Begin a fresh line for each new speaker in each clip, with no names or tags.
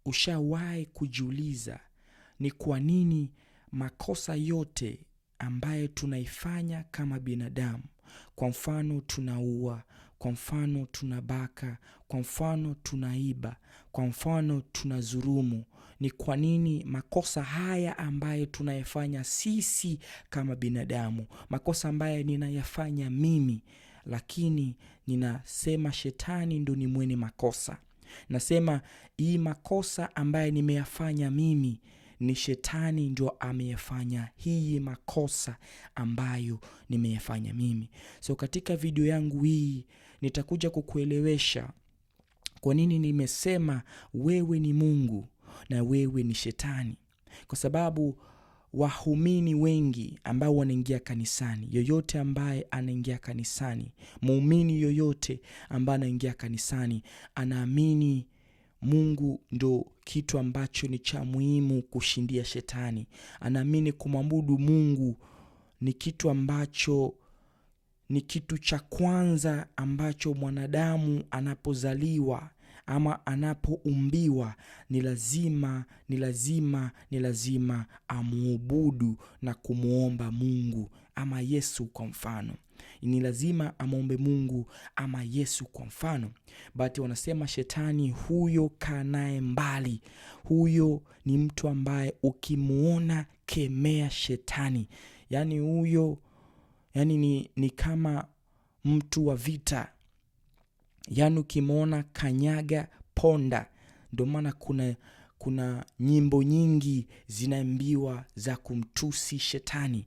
Ushawahi kujiuliza ni kwa nini makosa yote ambayo tunaifanya kama binadamu, kwa mfano tunaua, kwa mfano tunabaka, kwa mfano tunaiba, kwa mfano tunadhulumu, ni kwa nini makosa haya ambayo tunayafanya sisi kama binadamu, makosa ambayo ninayafanya mimi, lakini ninasema shetani ndo ni mwenye makosa. Nasema hii makosa ambayo nimeyafanya mimi ni shetani ndio ameyafanya hii makosa ambayo nimeyafanya mimi. So katika video yangu hii nitakuja kukuelewesha kwa nini nimesema wewe ni Mungu na wewe ni shetani. Kwa sababu wahumini wengi ambao wanaingia kanisani, yoyote ambaye anaingia kanisani, muumini yoyote ambaye anaingia kanisani anaamini Mungu ndo kitu ambacho ni cha muhimu kushindia shetani. Anaamini kumwabudu Mungu ni kitu ambacho ni kitu cha kwanza ambacho mwanadamu anapozaliwa ama anapoumbiwa ni lazima, ni lazima, ni lazima amuabudu na kumuomba Mungu ama Yesu kwa mfano. Ni lazima amwombe Mungu ama Yesu kwa mfano. But wanasema shetani huyo kaa naye mbali. Huyo ni mtu ambaye ukimuona kemea shetani. Yaani huyo, yaani ni kama mtu wa vita. Yaani ukimuona kanyaga ponda. Ndio maana kuna nyimbo nyingi zinaimbiwa za kumtusi shetani.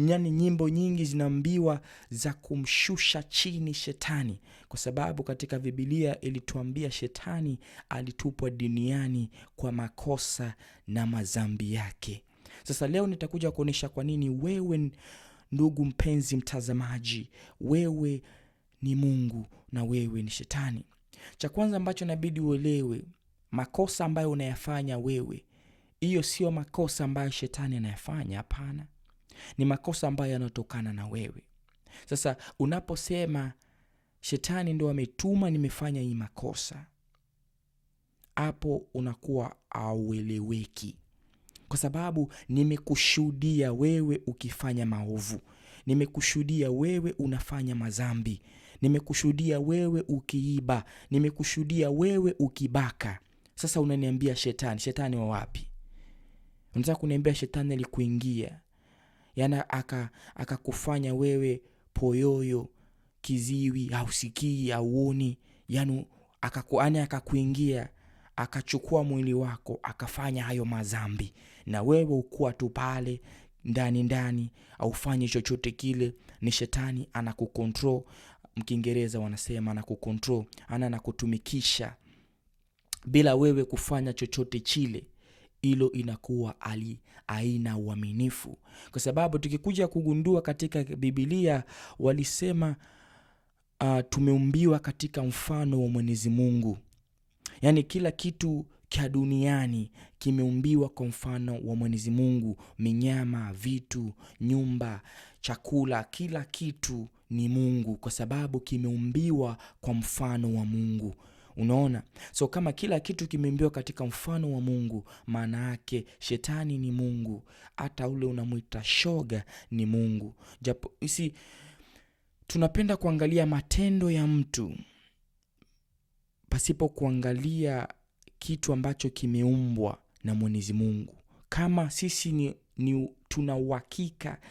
Yaani nyimbo nyingi zinaambiwa za kumshusha chini shetani. Kwa sababu katika Biblia ilituambia shetani alitupwa duniani kwa makosa na madhambi yake. Sasa leo nitakuja kuonyesha kwa nini wewe ndugu mpenzi mtazamaji, wewe ni Mungu na wewe ni shetani. Cha kwanza ambacho inabidi uelewe, makosa ambayo unayafanya wewe, hiyo sio makosa ambayo shetani anayafanya, hapana. Ni makosa ambayo yanatokana na wewe. Sasa unaposema shetani ndo ametuma nimefanya hii makosa, hapo unakuwa haueleweki. Kwa sababu nimekushuhudia wewe ukifanya maovu, nimekushuhudia wewe unafanya madhambi, nimekushuhudia wewe ukiiba, nimekushuhudia wewe ukibaka. Sasa unaniambia shetani, shetani wa wapi? Unataka kuniambia shetani alikuingia, yaani akakufanya wewe poyoyo, kiziwi, hausikii, hauoni, yaani akakuingia, akachukua mwili wako, akafanya hayo madhambi. Na wewe ukuwa tu pale ndani ndani, haufanyi chochote kile, ni shetani anakucontrol. Mkiingereza wanasema anakucontrol, anakutumikisha bila wewe kufanya chochote chile. Hilo inakuwa haina uaminifu. Kwa sababu tukikuja kugundua katika Biblia walisema tumeumbiwa katika mfano wa Mwenyezi Mungu. Yaani kila kitu cha duniani kimeumbiwa kwa mfano wa Mwenyezi Mungu. Minyama, vitu, nyumba, chakula, kila kitu ni Mungu kwa sababu kimeumbiwa kwa mfano wa Mungu. Unaona? So kama kila kitu kimeumbiwa katika mfano wa Mungu, maana yake shetani ni Mungu. Hata ule unamuita shoga ni Mungu. Japo si tunapenda kuangalia matendo ya mtu pasipo kuangalia kitu ambacho kimeumbwa na Mwenyezi Mungu. Kama sisi ni tuna uhakika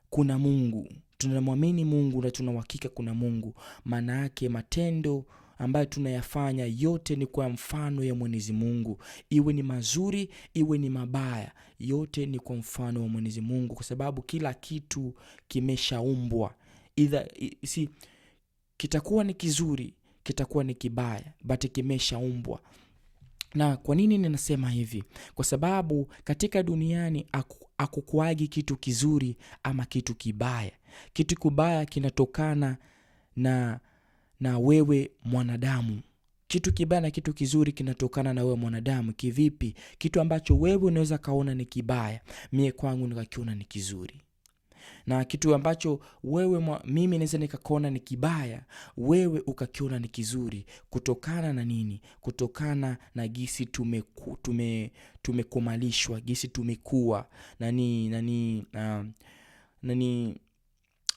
kuna Mungu, tunamwamini Mungu na tuna uhakika kuna Mungu, maana yake matendo ambayo tunayafanya yote ni kwa mfano ya Mwenyezi Mungu. Iwe ni mazuri, iwe ni mabaya, yote ni kwa mfano wa Mwenyezi Mungu, kwa sababu kila kitu kimeshaumbwa. Either, si, kitakuwa ni kizuri, kitakuwa ni kibaya, but kimeshaumbwa. Na kwa nini ninasema hivi? Kwa sababu katika duniani hakukuagi kitu kizuri ama kitu kibaya. Kitu kibaya kinatokana na wewe mwanadamu. Kitu kibaya na kitu kizuri kinatokana na wewe mwanadamu. Kivipi? Kitu ambacho wewe unaweza kaona ni kibaya, mie kwangu nikakiona ni kizuri. Na kitu ambacho wewe mimi naweza nikakiona ni kibaya, wewe ukakiona ni kizuri. Kutokana na nini? Kutokana na gisi tumekomalishwa, gisi tumekuwa nani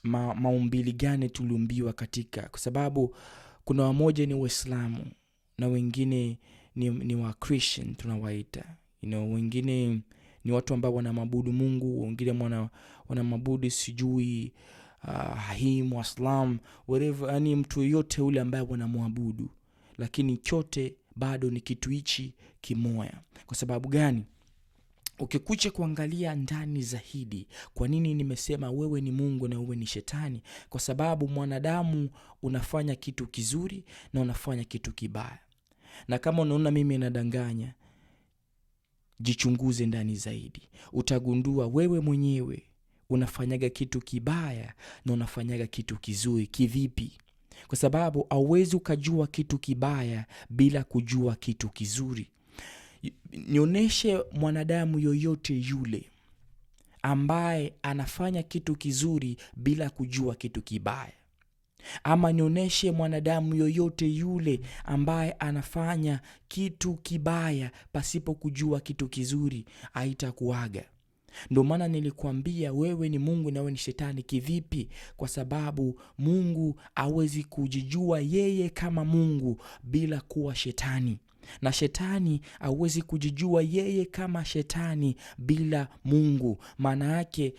maumbili gani tuliumbiwa katika. Kwa sababu kuna wamoja ni Waislamu na wengine ni wa Christian tunawaita. Wengine ni watu ambao wanamwabudu Mungu, wengine wanamwabudu sijui Haim, Waislam, whatever, yani mtu yote ule ambaye wanamwabudu. Lakini chote bado ni kitu hichi kimoya. Kwa sababu gani? Ukikuja kuangalia ndani zaidi, kwa nini nimesema wewe ni Mungu na wewe ni shetani? Kwa sababu mwanadamu unafanya kitu kizuri na unafanya kitu kibaya. Na kama unaona mimi nadanganya, jichunguze ndani zaidi. Utagundua wewe mwenyewe unafanyaga kitu kibaya na unafanyaga kitu kizuri. Kivipi? Kwa sababu hauwezi ukajua kitu kibaya bila kujua kitu kizuri. Nionyeshe mwanadamu yoyote yule ambaye anafanya kitu kizuri bila kujua kitu kibaya. Ama nionyeshe mwanadamu yoyote yule ambaye anafanya kitu kibaya pasipo kujua kitu kizuri, haitakuaga. Ndio maana nilikuambia wewe ni Mungu na wewe ni shetani. Kivipi? Kwa sababu Mungu hawezi kujijua yeye kama Mungu bila kuwa shetani. Na shetani hawezi kujijua yeye kama shetani bila Mungu. Maana yake,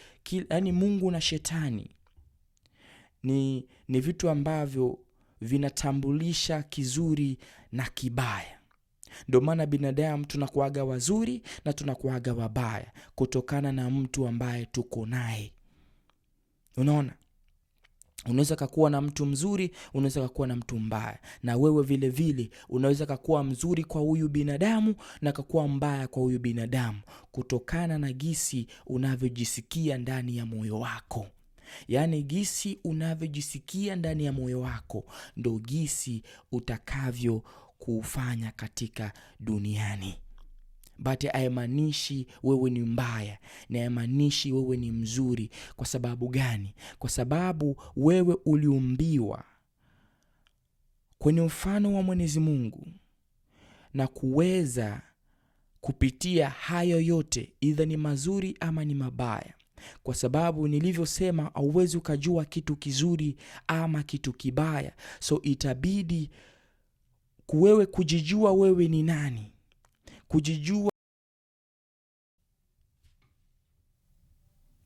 yaani Mungu na shetani ni vitu ambavyo vinatambulisha kizuri na kibaya. Ndio maana binadamu tunakuaga wazuri na tunakuaga wabaya kutokana na mtu ambaye tuko naye. Unaona? Unaweza kakuwa na mtu mzuri, unaweza kakuwa na mtu mbaya. Na wewe vile vile unaweza kakuwa mzuri kwa huyu binadamu na kakuwa mbaya kwa huyu binadamu kutokana na gisi unavyojisikia ndani ya moyo wako. Yaani gisi unavyojisikia ndani ya moyo wako ndo gisi utakavyo kufanya katika duniani. But haimaanishi wewe ni mbaya, na haimaanishi wewe ni mzuri. Kwa sababu gani? Kwa sababu wewe uliumbiwa kwenye mfano wa Mwenyezi Mungu na kuweza kupitia hayo yote, either ni mazuri ama ni mabaya. Kwa sababu nilivyosema, hauwezi ukajua kitu kizuri ama kitu kibaya. So itabidi wewe kujijua wewe ni nani, kujijua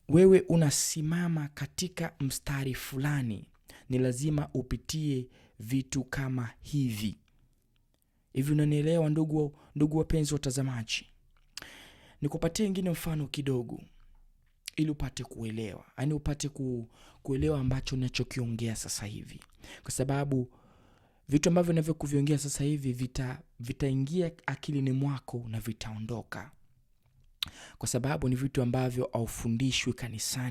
wewe unasimama katika mstari fulani, ni lazima upitie vitu kama hivi. Hivi unanielewa ndugu wapenzi watazamaji? Nikupatie ingine mfano kidogo ili upate kuelewa, yaani upate kuelewa ambacho ninachokiongea sasa hivi. Kwa sababu vitu ambavyo ninavyokuviongea sasa hivi vitaingia akilini mwako na vitaondoka. Kwa sababu ni vitu ambavyo haufundishwi kanisani.